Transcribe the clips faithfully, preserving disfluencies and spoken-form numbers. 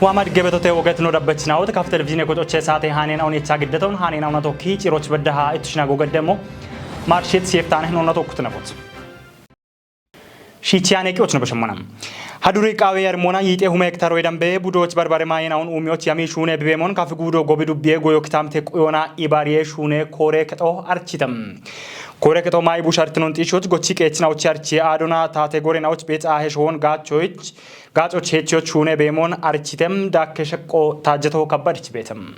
Waamad gebetote woget no dabbechinawot kaf televizine gocoche saate hanen awon echa giddeton hanen awna tokki ciroch beddaha ittushina gogeddemo. Marshit sieftaaneh nonna tokkut nebot. Shichiyane qiyoch no beshemmona. Haduri qawe yarmona yite hume hektaro edambe budoch barbare mayen awon umiyoch yami shune bibemon kafi gudo gobi dubbiye goyo kitamte quyona ibariye shune kore keto architem. Kore keto mai bushartinon tishoch gochi qechina ochi archiye adona tate gorena och bet ahe shon gachoch gachoch hechoch shune bemon architem dakke shekko tajjeto kabbadich betem.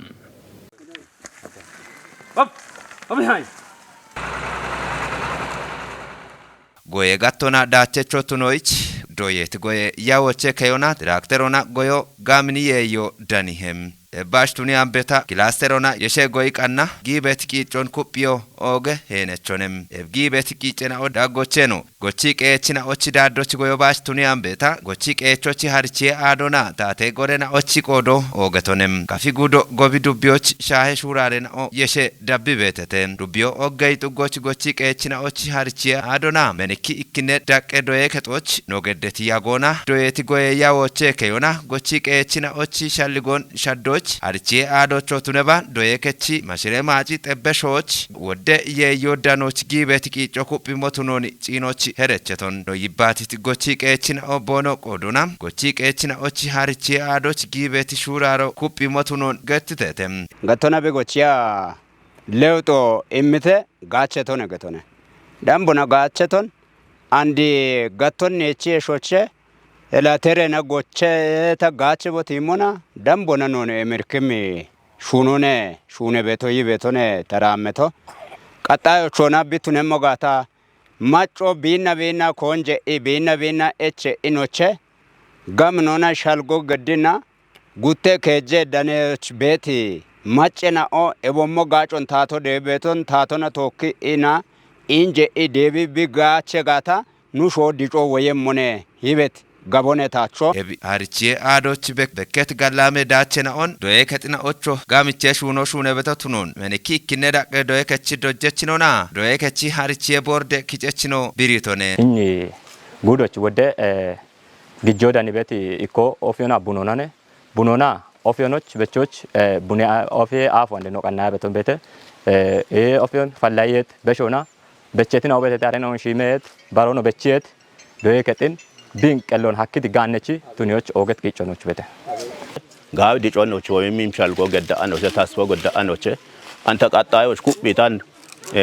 Goye gattona daachecho tunoyich doyet goye yawoche keyona trakterona goyo gamini yeyo danihem. Ebbash tuni ambeta kilasterona yeshe goyi qanna giibet qiiccon kuphiyo ooge heenechonem. Eb giibet qiiccena o daggocheno. Gochi qeechina ochi daaddochi goyo bash tuni ambeta gochi qeechochi harichiye aadona taate gorena ochi qoodo oogetonem. Kafi gudo gobi dubbiyoch shaahe shuurarena o yeshe dabbi beetete. Dubbiyo oggey xuggoch gochi qeechina ochi harichiye aadona menikki ikkine daqqe doye kexoch no geddeti yagoona doyeti goye yawoche keyona gochi qeechina ochi shalligon shaddoch harichiye aadocho tuneba doye kechi mashire maaci xebbe shooch wodde yeeyo danoch giibeti qiicco kuphi motunoni ciinoch herecheton no yibbatit gochi qeechina o boono qoodona gochi qeechina ochi harichiye aadoch giibeti shuuraro kuphi motunon gettitete. Gattona bi gochiya lewxo immite gaache tone getone. Dambona gaache ton andi gatton neechi eshoche elaterena goche ta gaache botimmona dambona none emirkimi shunone shune beto yi betone tarammeto. Qaxxayochona bittunemmo gaata macco biinna biinna koonje'i biinna biinna eche inoche gam nona shalgo geddina gutte keejje daneyoch beeti macce na'o ebommo gaacon taato deebi beeton taatona tookki ina inje i deebi bi gaache gaata nu shoo dico woyemmone hibet gabone taacho. Ebi harichiye aadoch bek- bekket gallame daache na'on doye kexina ocho gaamiche shuuno shuune beto tunon menikki ikkinne daqqe doye kechi dojjechinona doye kechi harichiye borde kicechino biritone. Inni gudoch wodde eh, gijjo danibet ikko ofiyona bunonane bunona ofiyonoch bechoch eh, bune a- ofiye aafo ande no qanna beton bete eh, eh, ofiyon fallayet beshona bechetina obetete arena on shimet barono bechiyet doye kexin bin qellon hakkiti gaannechi tuniyoch ooget qiicconoch bete. Gaawi diconoch woyim imshalgo gedda'anoche tasfo gedda'anoche anta qaxxayoch kuphitan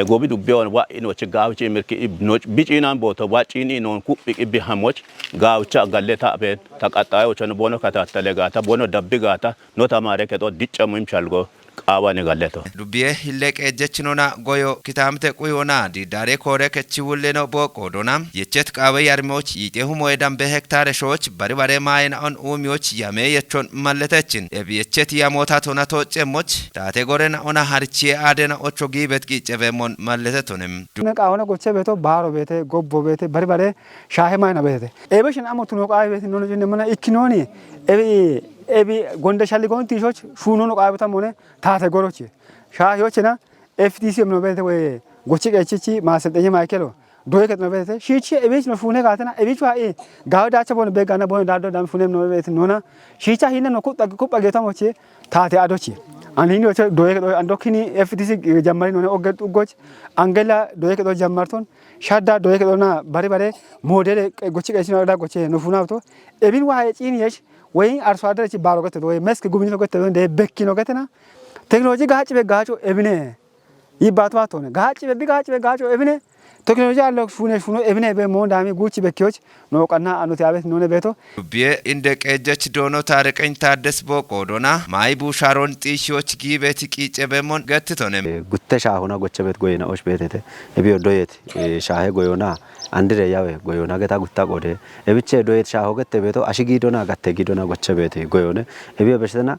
Gobi dubbiyon wa'inochi gaawichi imirki ibnoch biciinan booto waccini inon ku'phiqi bihamoch gaawicha galle ta'ben ta qaxxayochon bono katattale gaata bono dabbi gaata no tamaare kexo diccamu imshalgo qaawani galleto. Dubbiye hille qeejjechinona goyo kitaamte quyona diiddaare koore kechi wulleno booqqoodona yechet qaawe yarmooch yiixe humoye dambe hektaare shooch bari bare maayena'on uumiyoch yamee yechon malletechin ebi yechet yamoota tona tooccemmoch taate gorena ona harichiye aadena ocho giibet qiiccebeemmon malletetonim. Tune qaahona goche beeto baaro beete gobbo beete bari bare shaahe mayna beetete. Ebe shin amo tuno qaahe beete nono cinne mana ikki nooni ebi ebi gonde shalli goon tiishoch shuunono qaahe beeta mone taate goroche. Shaahe yochena F T C emno beete woye gochi qeechichi maaselxenye maykelo doye kexno beete shiichi ebich no shuune gaatena ebich wa'i gaawe daacha bone begana bone daaddo dam shuunem no beete nona shiicha hinne no kuxxa kupha geetamoche taate adochi. An hini oche doye kedo an dokkini F T C jammari none ogge uggoch angela doye kedo jammarton shadda doye kedo na bari bare modele gochi qeechi no da goche no funawto ebin wa haye cin yesh woyin arso adare ci baro gete do mesk gumni gete do de bekkino getena teknoloji gaci be gaco ebine Yibbaatu hattoone. Gaacci bebbi gaacci be gaaco ebine. Teknoloji allo fuune funo ebine be moon daami guuchi bekkiyoch noo qanna anoti abet none beeto. Dubbiye inde qeejjech doono taareqeny taaddes booqoo doona maayi buushaaroon xiishiyoch giibeeti qiicce beemmon gettitone. Gutte shaahona gochebet goyena osh beetete. Ebiyo doyet shaahe goyona andire yawe goyona geta gutta qode. Ebiche doyet shaaho gette beeto ashi giidona gatte giidona gochebet goyone. Ebiyo beshetena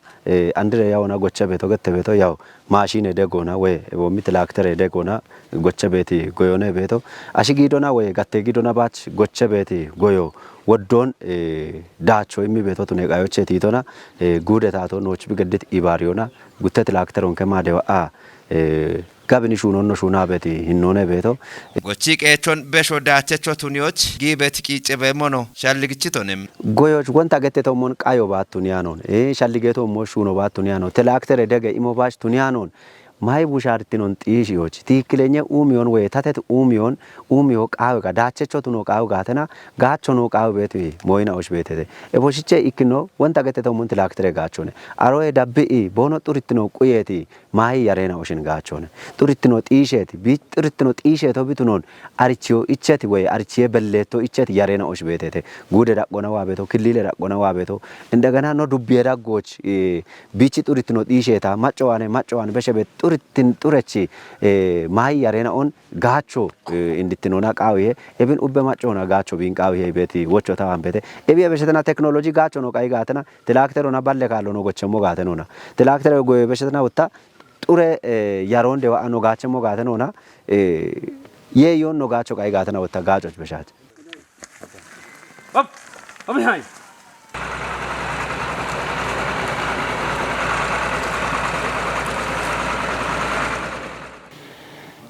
andire yawona gochebet ogette beeto yaw maashine deggona woy wommi tilaaktere deggona goche beeti goyone beeto ashi giidona woy gatte giidona baach goche beeti goyo Woddon, eh, daacho immi beeto tune qayoche tiitona, eh, guude taato nooch bigeddit ibaariyona, gutte tilaakteronke maadewa a, eh, gabini shuunonno shuuna beeti hinnoone beeto. Gochi qeechon besho daachecho tuniyoch giibet qiice beemono shalligichitonem. Goyoch wonta gette tommon qayo baat tuniyanon, eh, shallige tommo shuuno baat tuniyanon, tilaaktere dege imo baach tuniyanon, Mayi bushaartinoon xiishiyochi. Tiikkilenye uumiyoon woy tatet uumiyoon, uumiyo qaawe ga, daachecho tuno qaawe gaatena, gaacho noo qaawe beeti mooyina osh beetete. Eboshiche ikkino, wonta gete tommun tilaaktere gaachone. Aroye dabbi'i, boono xurittino quyeeti, maayi yareena oshin gaachone. Xurittino xiisheeti, bi xurittino xiisheeto bitunoon, arichiyo icheti woy arichiye belleetto icheti yareena osh beetete. Guude daqqona waa beeto, killiile daqqona waa beeto. Indegena no dubbiye daggoch, eh, bichi xurittino xiisheeta, macco waane, macco waane, beshe beet xurittin xurechi, eh, maayi yareena on gaacho, eh, indittinona qaawihe, ebin ubbe maccoona gaacho biin qaawihe beeti wocho tawan beete. Ebi ebeshetena teknoloji gaacho no qai gaatena, tilaakterona balle kaallo no gochemmo gaatenona. Tilaaktere goye beshetena utta, xure, eh, yaroon dewa ano gaachemmo gaatenona, eh, ye yoon no gaacho qai gaatena utta gaachoch beshaach.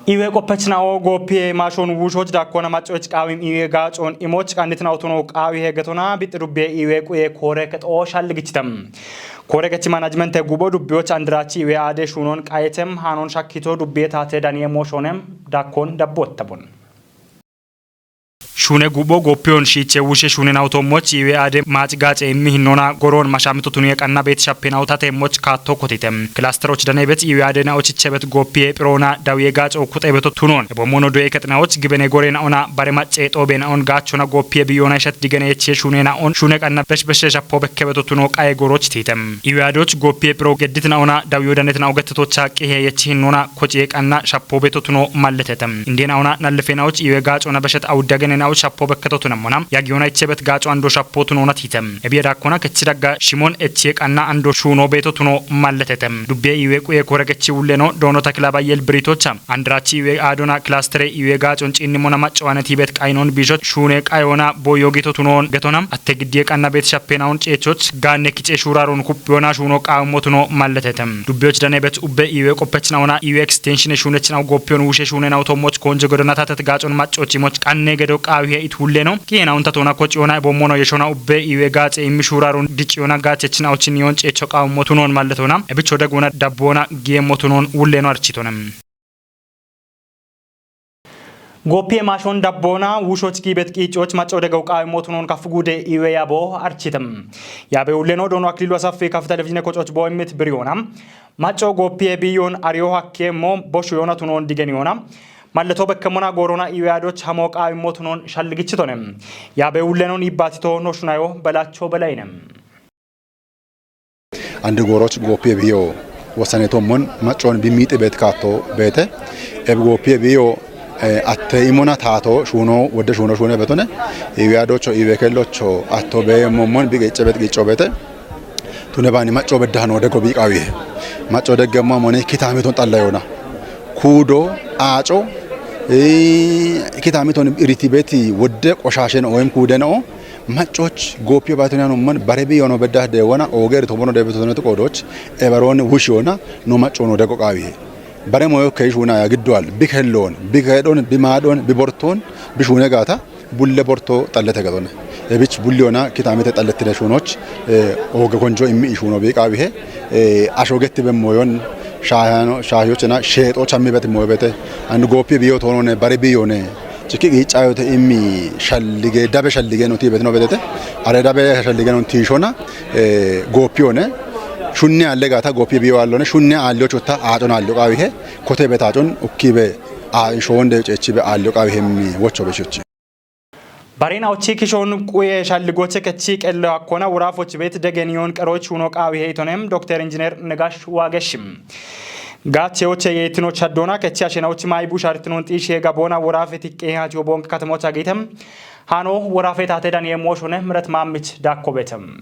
Iwe qoppechna'o gooppiye maashon wuushoch dakkona maccoch qaawim iwe gaacon imoch qannitna'o tuno qaawi hegetona bixxi dubbiye iwe quye koore kexoo shalligichitem. Koore kechi manajmente gubo dubbiyoch andirachi iwe aade shuunon qayetem haanon shakkito dubbiye taate daniye mooshoonem dakkon dabboottabon. Shuune gubo goppiyon shiiche wushe shuune nawuto moch iwe aade maaci gaace immi hinnona goroon mashamito tuniye qanna beet shappinaw tate moch kaatto kotite. Kilasteroch danebet iwe aade na ochichebet goppiye phiroona dawiye gaaco kuxebeto tunon. Ebo mono doye kexinawoch gibene gore na ona bare macce xoobe na on gaachona goppiye biyona ishat digene yechiye shuune na on shuune qanna besh beshe shappo bekkebeto tuno qaye goroch tiite. Iwe aadoch goppiye phiro geddit na ona dawiyo danet na ogetetocha qihe yechi hinnona kociye qanna shappo beto tuno malletete. Indena ona nallefenawoch iwe gaacona beshet awudda genena'och shappo bekketo tunemmona. Yagiyona ichebet gaaco ando shappo tunona tiite. Ebiye dakkona kechi dagga shimon echiye qanna ando shuuno beto tuno malletete. Dubbiye iwe quye koore kechi wulleno doono takila bayyel biritocha. Andirachi iwe aadona kilastere iwe gaacon ciinnimona maccowane tiibet qayinon biishoch shuune qayona boyo gito tunon getona. Atte giddiye qanna beet shappenaun ceechoch gaanne kice shuuraron kuppiyona shuuno qaawimmo tuno malletete. Dubbiyoch danebet ubbe iwe qoppechna'ona iwe ekstenshine shuunechnaw goppiyon wushe shuunena'o tommoch konje godona tatet gaacon maccoch imoch qanne gedo qaawihe it wulleno. Kiyenaun tatona kociyona ebommono yeshona ubbe iwe gaace immi shuuraron dicciyona gaachechna'ochin yon ceecho qaawimmo tunon malletona. Ebicho degona dabbona giyemmo tunon wulleno architone. Gooppiye maashon dabboona wuushoch giibet qiicoch macco deggo qaawimmo tunon kaf guude iwe yaabo architem. Yaabe wulleno doono Aklilu Asaffi kaf televizhine kococh bo immit biriyona. Macco gooppiye biyon ariyo hakke mo boshu yona tunon digeniyona. Malleto bekkemona goorona iwe aadoch hamo qaawimmo tunon shalligichitone. Yaabe wullenon ibbaatito no shunayo Belacho Belayne. Andi gooroch gooppiye biyo wosane tommon maccoon bi miixi beet kaatto beete. Eb gooppiye biyo, eh, atte imona taato shuuno wodde shuuno shuune betone. Iwe adocho iwe kellocho atto bee mommon bi qicce bet qicco beete. Tune baani macco bedda hano deggo bi qaawiye. Macco deggemma moni kitaamiton xalla yoona. Kuudo, aaco, eh, kitaamiton iriti beeti wodde qoshaashen oyim kuuden o. Maccoch gooppiyo baatoniyan umman bare biyono bedda deewana oogeeri tomono deebito tonoti qoodoch ebaroon wushiyona no maccono dego qaawihe. Bare moyo keyi shuuna ya gidduwal bi kelloon, bi keedhon, bi maadhon, bi bortoon, bi shuune gaata bulle borto xallete gedone. Ebich bulliyona kitaamite xallettine shuunoch, eh, ooge konjo immi ishuuno bi qaawihe, eh, asho getti be moyon shaayano, shaahiyochena sheexo chammi beti moyo bete. Andu gooppiye biyo toonone, bare biyone. Cikki qiiccayote immi shallige, dabe shallige no tiibetino bedete. Are dabe shallige no tiishona, eh, gooppiyone. Shunne alle gaata gooppiye biyo allone. Shunne allo chutta aaco nallo qaawihe. Kote betaacon ukkibe a shoonde ceechibe allo qaawihe mi wocho beshochi. Barina ochi kishon quye shalligoche kechi qello akkona wuraafoch beet degeniyon qeroch huno qaawihe itonem Dokter Injiner Negash Waageshim. Gaacheoche yeetino chaddona kechi ashenaochi maayi bushaartinoon xiishe gaboona woraafe tiqqe haatiyo bonke katamocha giitem. Hano woraafe taate daniye mooshone miret maamich daakko beetem.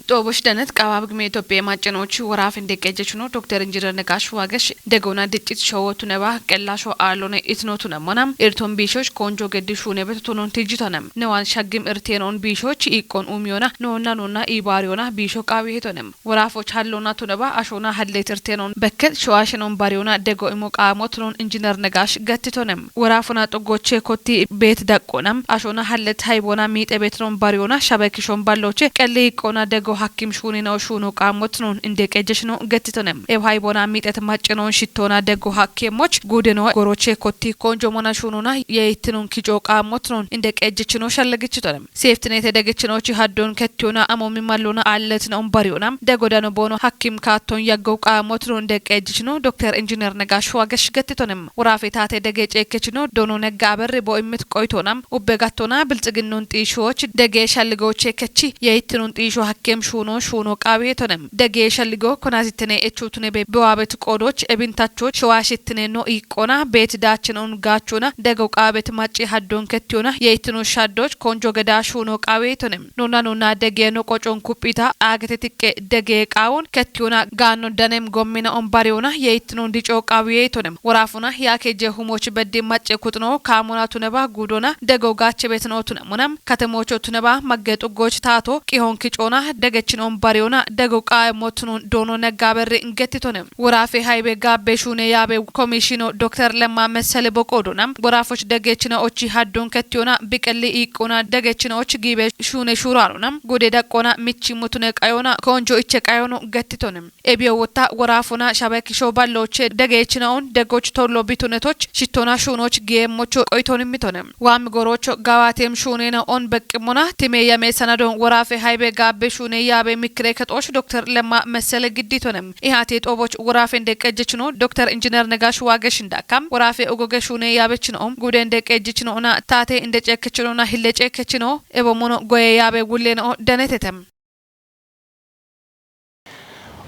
Xoobosh danet qabaabigme Itophiya maccanochi woraaf inde qejjechino Dokter Injinar Negash Wagesh degona diccit showotuneba qellasho aalone itinotunemona irton biishoch konjo geddi shuunebet tonon tijjitonem. Newan shaggim irtenon biishoch iqqon umiyona nonna nonna ibaariyona biisho qaawihetonem. Woraafoch hallona tuneba ashona hallet irtenon bekket showaashenon bariyona dego imo qaamo tunon Injinar Negash gattitonem. Woraafona xoggoche kotti beet daqqonam. Ashona hallet haybona miixe beetnon bariyona shabe kishon balloche qelli iqqona dego hakkim shuunino shuuno qaammotinon inde qejjeshino gettitonem. Ew haybona miixet maccenon shittona dego hakkemoch guudeno goroche kotti konjomona shuunona yeittinon kico qaammotinon inde qejjechino shallegichitonem. Seeftinete degechinochi haddon kettiyona amomi mallona aalletin on bariyona dego dano boono hakkim kaatton yaggo qaammotinon inde qejjechino Dokter Injinar Negash Wagesh gettitonem. Woraafe taate dege ceekkechino doono negga aberri bo immit qoytonam. Ubbe gattona bilxiginnun xiishoch dege shalligoche kechi yeittinun xiisho hakkem shuuno shuuno qaawihetonem. Dege shalligo konasittene echutunebe bewaabet qoodoch ebintachoch showaashittine no iqqona beet daachin un gaachona dego qaabet macci haddon kettiyona yeittinun shaddoch konjo geda shuuno qaawihetonem. Nonna nonna dege no qocon kuphita aagete tiqqe dege qaawon kettiyona gaanno danem gommina on bariyona yeittinun dico qaawihetonem. Woraafona yaakejje humoch beddi macce kuxino kaamona tuneba guudona dego gaache beetino tunemonam. Katemocho tuneba magge xuggoch taato qihon kicona degechin on bariyona dego qaayemmo tunon doono negga aberri ingettitonem. Woraafe haybe gaabbe shuune yaabe komishino Dokter Lemma Messele boqoodona woraafoch degechina ochi haddon kettiyona biqelli iiqqona degechina och giibe shuune shuuraanona gude daqqona michi mutune qayona konjo iche qayono gettitonem. Ebiyo wotta woraafona shabe kisho balloche degechina on degoch tollo bitunetoch shittona shuunoch giyemocho qoyton immitonem. Waami gorocho gawaatem shuunena on beqqimona time yame sanadon woraafe haybe gaabbe shuune yaabe mikire kexoch Dokter Lemma Messele gidditonem. Ihate xooboch woraafe inde qejjechino Dokter Injinar Negash Wagesh indakam woraafe ogoge shuune yaabechino om gude inde qejjechino ona taate inde ceekkechino ona hille ceekkechino ebo mono goye yaabe wullena o danetetem.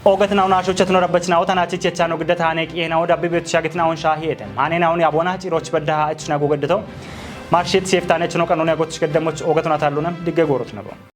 Oogatinao naashocha tino rabbachinawo tanachichi echano giddata hane qiyenawo dabbi beetu shagitinawon shaahiyetem. Hane nawon yabona ciroch beddaha echna gogeddito. Marshit seeftane chino qanone agoch geddemoch oogatuna talluna digge goorotuna bo.